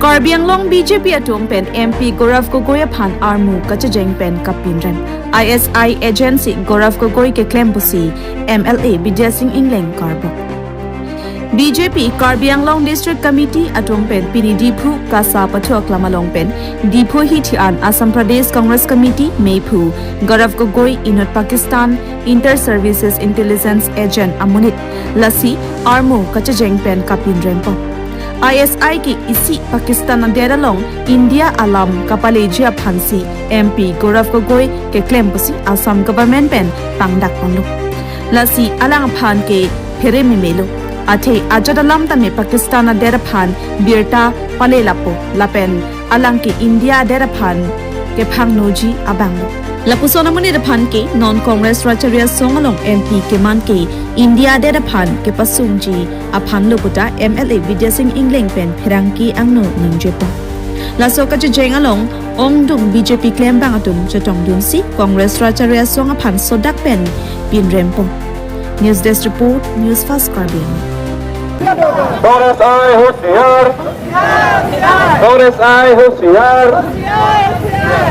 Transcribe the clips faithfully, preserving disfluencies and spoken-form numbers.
Karbi Anglong B J P atum pen M P Gaurav Gogoi aphan armu kachejeng pen kapinrem. I S I agency Gaurav Gogoi keklem pusi M L A Bidya Sing Engleng karbok. B J P Karbi Anglong District Committee atum pen pini Diphu kasa pathok lam along pen Diphu hithi an Assam Pradesh Congress Committee meiphu Gaurav Gogoi inut Pakistan Inter Services Intelligence Agent amonit lasi armu kachejeng pen kapinrempo. I S I ke isi Pakistan adet along India alam kapaleji aphansi M P Gaurav Gogoi keklem pusi Assam government pen pangdak ponlo. Lasi alang aphan ke phere memelo. Athe ajat alam tame Pakistan adet aphan birta pale lapo lapen alang ke India adet aphan kephangnoji abanglo. Lapuson amonit aphan ke non Congress Rachari Asong along M P keman ke India adet aphan kepasungji aphanlo puta M L A Bidya Sing Engleng pen pherangke angno ningjepo. Laso kachejeng along ongdung B J P klembang atum chetongdunsi Congress Rachari Asong aphan sodak pen pinrempo. News Desk Report, News Fast Karbi Anglong. Congress I होशियार, Congress I होशियार,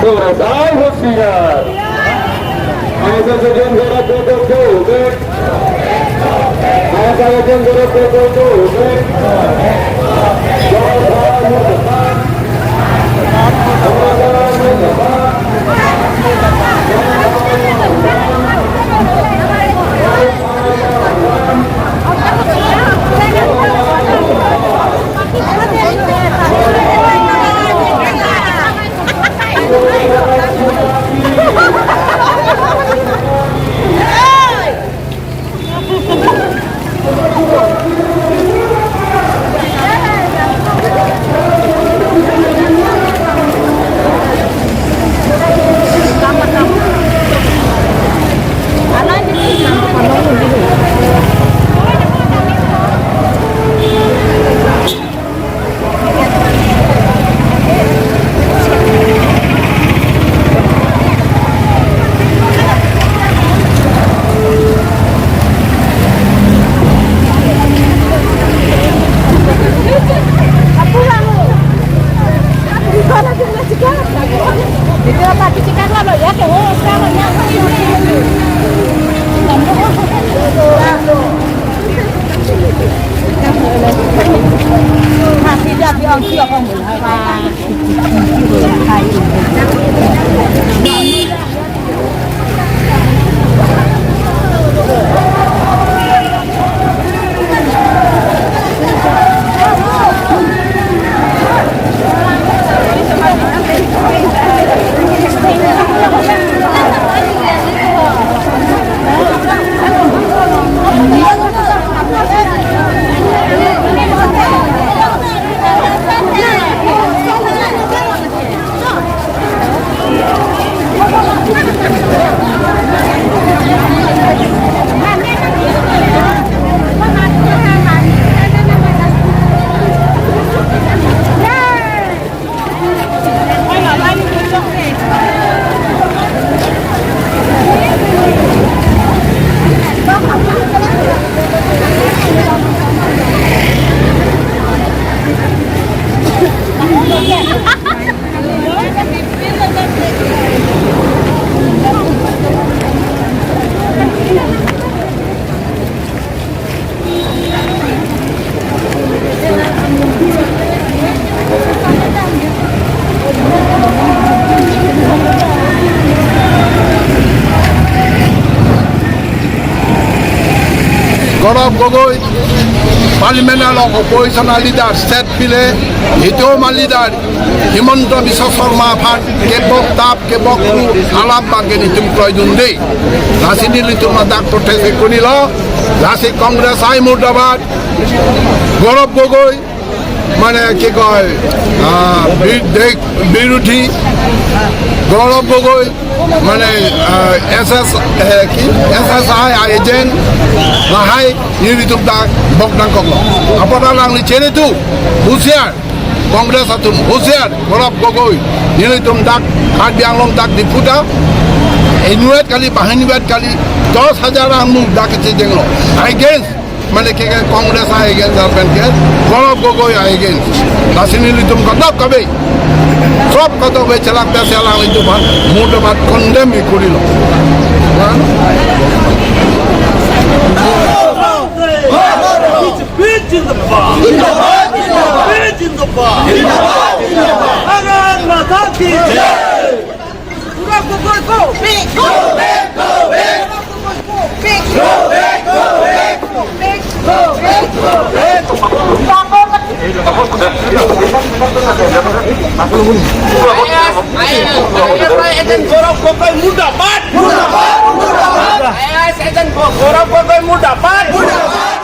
Congress I होशियार। I S I agent Gaurav Gogoi को उठे, I S I agent Gaurav Gogoi को उठे। Gaurav Gogoi, Parliament along opposition leader set pile, itum aleader Himanta Biswa Sarma aphan kebok tap, kebok kru alam abang ke nelitum kroidunde. Lasi nelitum ladak protest ekunilo, lasi Congress I murdabad, Gaurav Gogoi, মানে কি কয়, আহ, বি-, দেশ বিৰোধী গৌৰৱ গগৈ, মানে, আহ, এছ S, এ, কি? S S I agent, lahai nelitum dak bok nangkoklo. Apot alangli chere tu, হুঁচিয়াৰ, Congress atum হুঁচিয়াৰ, Gaurav Gogoi, nelitum dak, Karbi Anglong dak Diphu ta, inutvet kali, bahinutvet kali, দশ হাজাৰ armu dak kachejenglo. Against Mane ke, ke Congress a-against lapen ke Gaurav Gogoi a-against. Lasi nelitum kadokave, sob kadokave chelak ta si alanglitum aphan murda bad condemn ikurilo. Beat Zindabad! Beat Zindabad! Bharat Mata ki jai! Gaurav Gogoi ko! Go back! Go back! Gaurav Gogoi ko! Go back! Go back! Go back! Go back! Go back! Go back! Gaurav Gogoi murdabad! Murdabad! Murdabad! I A S agent Gaurav Gogoi murdabad! Murdabad!